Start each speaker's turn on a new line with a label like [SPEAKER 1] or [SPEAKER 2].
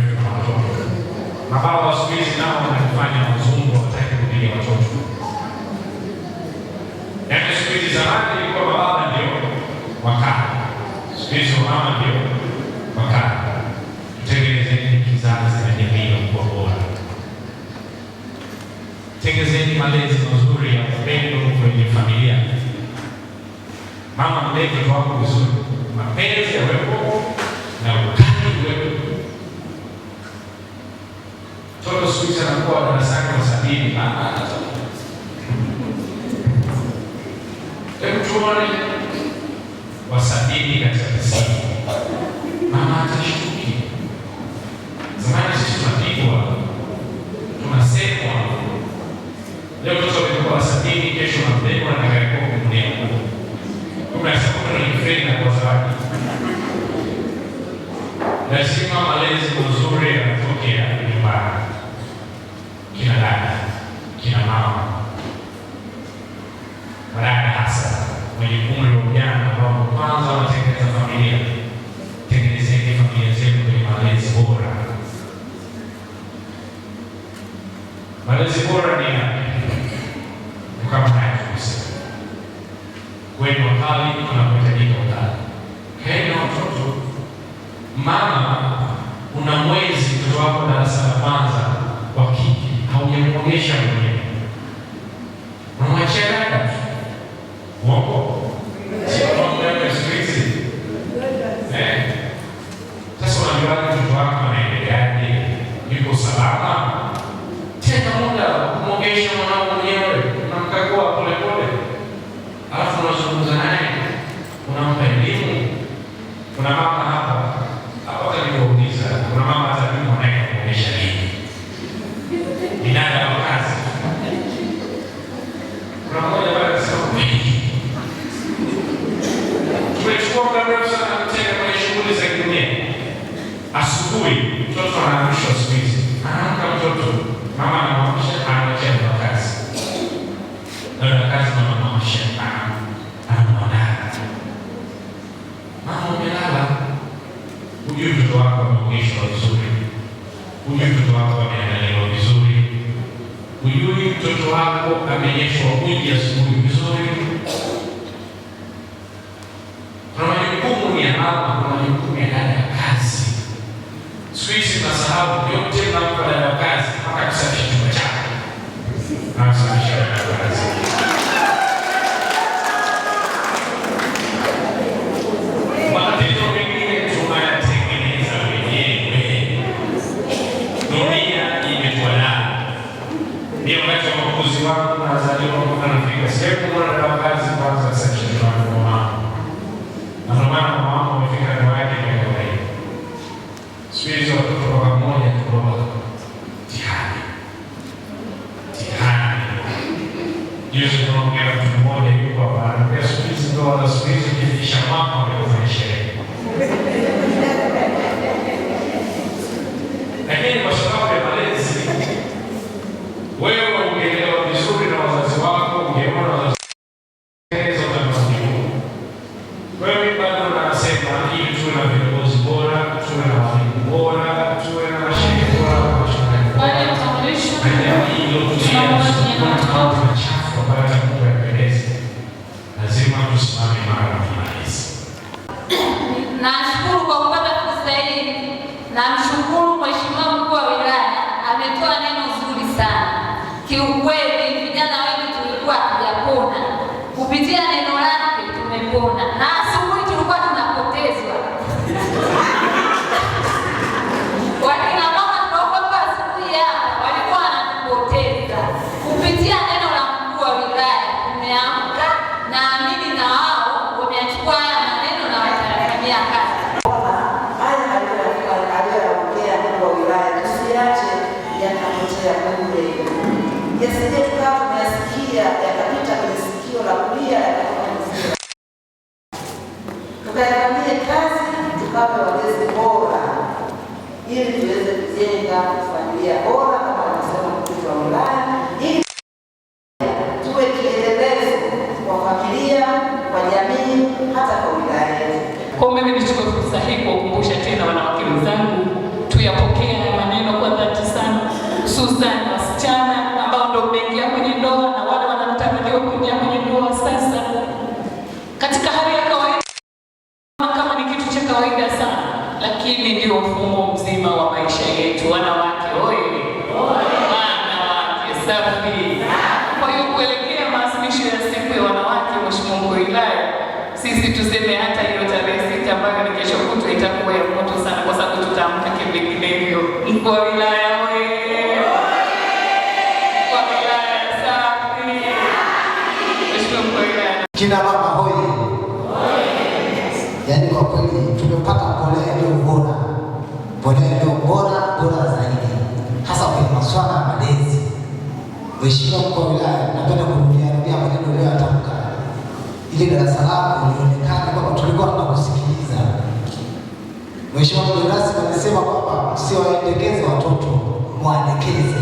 [SPEAKER 1] mrefu na watoto. Mababa wa siku hizi nao wanafanya wazungu hawataki kupiga watoto. Yaani siku hizi, zamani ilikuwa mababa ndio wakali, siku hizi wamama ndio wakali. Tutengenezeni kizazi na jamii iliyokuwa bora. Tengenezeni malezi mazuri ya upendo kwenye familia. Mama, mlee mtoto wako vizuri, mapenzi yawepo na ukali uwepo. Mtoto siku hizi anakuwa darasani wa 70, mama anatoka. Hebu tuone wa 70 katika 90, mama atashtuki. Zamani sisi tunapigwa, tunasemwa. Leo mtoto amekuwa wa 70, kesho unambeba na karibu kumnunulia nguo. Kumbe anasema kumbe ni na kwa zawadi. Lazima malezi mazuri yanatokea nyumbani, kina dada, kina mama, wadada hasa wenye umri wa ujana ambao kwanza wanatengeneza familia. Tengenezeni familia zenu kwenye malezi bora. Malezi bora ni yapi? Ni kama haya tulisema, kuweni wakali tunapohitajika ukali. Kaeni na watoto. Mama, una mwezi mtoto wako darasa la kwanza wa kike, haujamuogesha mwenyewe, unamwachia dada tu. Uongo? Sio mambo yako siku hizi. Eh. Sasa unajuaje mtoto wako anaendeleaje? Yuko salama? Tenga muda wa kumwogesha mwanao mwenyewe, unamkagua polepole, alafu unazungumza naye, unampa elimu. Kuna mama hapa hapa, hata niliwauliza, kuna mama hata mimi mwanae kumwogesha lini? Ni dada wa kazi. Kuna mmoja pale akasema kweli, tumechukua muda mrefu sana kutenga kwenye shughuli za kidunia. Asubuhi mtoto anaamshwa siku hizi, anaamka mtoto, mama anamwamsha, anamwachia dada wa kazi. Dada wa kazi, mama anamwamsha, anamwandaa. Mama umelala, hujui mtoto wako ameogeshwa vizuri, hujui mtoto wako ameandaliwa vizuri, hujui mtoto wako amenyeshwa uji asubuhi vizuri. Kuna majukumu ya mama, kuna majukumu ya dada ya kazi. Siku hizi tunasahau yote, mnampa dada wa kazi mpaka kusafisha chumba chake, namsafisha dada wa kazi. Matatizo mengine tunayatengeneza wenyewe. Dunia imetuandaa. Ni wakati wa makuzi wangu nazaliwa mpaka nafika sehemu mwana dada wa kazi kwanza safisha nyumbani kwa mama. Na ndio maana mama wangu amefika ndoa yake miaka 40. Siku hizi watoto mwaka mmoja tu baba. Mtihani. Mtihani. Juzi tunaongea na mtu mmoja yuko hapa, ananiambia siku hizi ndoa za siku hizi ukifikisha mwaka wamekufanya sherehe. Lakini kwa sababu ya malezi, wewe ungeelewa vizuri na wazazi wako, ungeona wazazi wako. Kwa hiyo mimi bado nasema ili tuwe na viongozi bora, tuwe na walimu bora, tuwe na mashehe bora, na wachungaji
[SPEAKER 2] Baada
[SPEAKER 1] bora
[SPEAKER 2] ya utambulisho,
[SPEAKER 1] na jamii iliyotulia, isiyokuwa na mambo machafu ambayo hata Mungu hayapendezi. Lazima tusimame imara na malezi.
[SPEAKER 2] Nashukuru kwa kupata fursa hii. Namshukuru Mheshimiwa Mkuu wa Wilaya, ametoa neno zuri sana. Kiukweli vijana wengi tulikuwa hatujapona, kupitia neno lake tumepona, na asubuhi tulikuwa tunapotezwa. Wakina mama tunaokuwa asubuhi hapa walikuwa wanatupoteza. Kupitia neno la mkuu wa wilaya tumeamka, naamini na wao wameachukua haya maneno na watayafanyia kazi.
[SPEAKER 3] Haya aliyoyaongea mkuu wa wilaya tusiache yakapotea bure, yasije tukawa tumeyasikia yakapita kwenye sikio la kulia yakatoka kwenye sikio, tukayafanyie kazi, tukawe walezi bora, ili tuweze kujenga familia bora kama alivyosema mkuu wa wilaya, ili tuwe kielelezo kwa familia, kwa jamii, hata kwa wilaya yetu.
[SPEAKER 4] Kwa mimi nichukue fursa hii kuwakumbusha tena wanawake wenzangu, tuyapokee yetu. Wanawake oye! Wanawake safi! Kwa hiyo kuelekea maadhimisho ya siku ya wanawake, Mheshimiwa Mkuu wa Wilaya, sisi tuseme hata hiyo tarehe 6 ambayo ni kesho kutwa itakuwa ya moto sana, kwa sababu tutaamka kivinginevyo. Mkuu wa wilaya oye! Mkuu wa wilaya safi! Mheshimiwa Mkuu wa Wilaya.
[SPEAKER 5] Kina mama hoye! Yaani kwa kweli tumepata mbolea iliyo bora, mbolea iliyo bora bora zaidi, hasa kwenye masuala ya malezi. Mheshimiwa Mkuu wa Wilaya, napenda kurudia rudia maneno uliyoyatamka ili darasa lako lionekane kwamba tulikuwa tunakusikiliza. Mheshimiwa mgeni rasmi alisema kwamba msiwaendekeze watoto, mwaelekeze.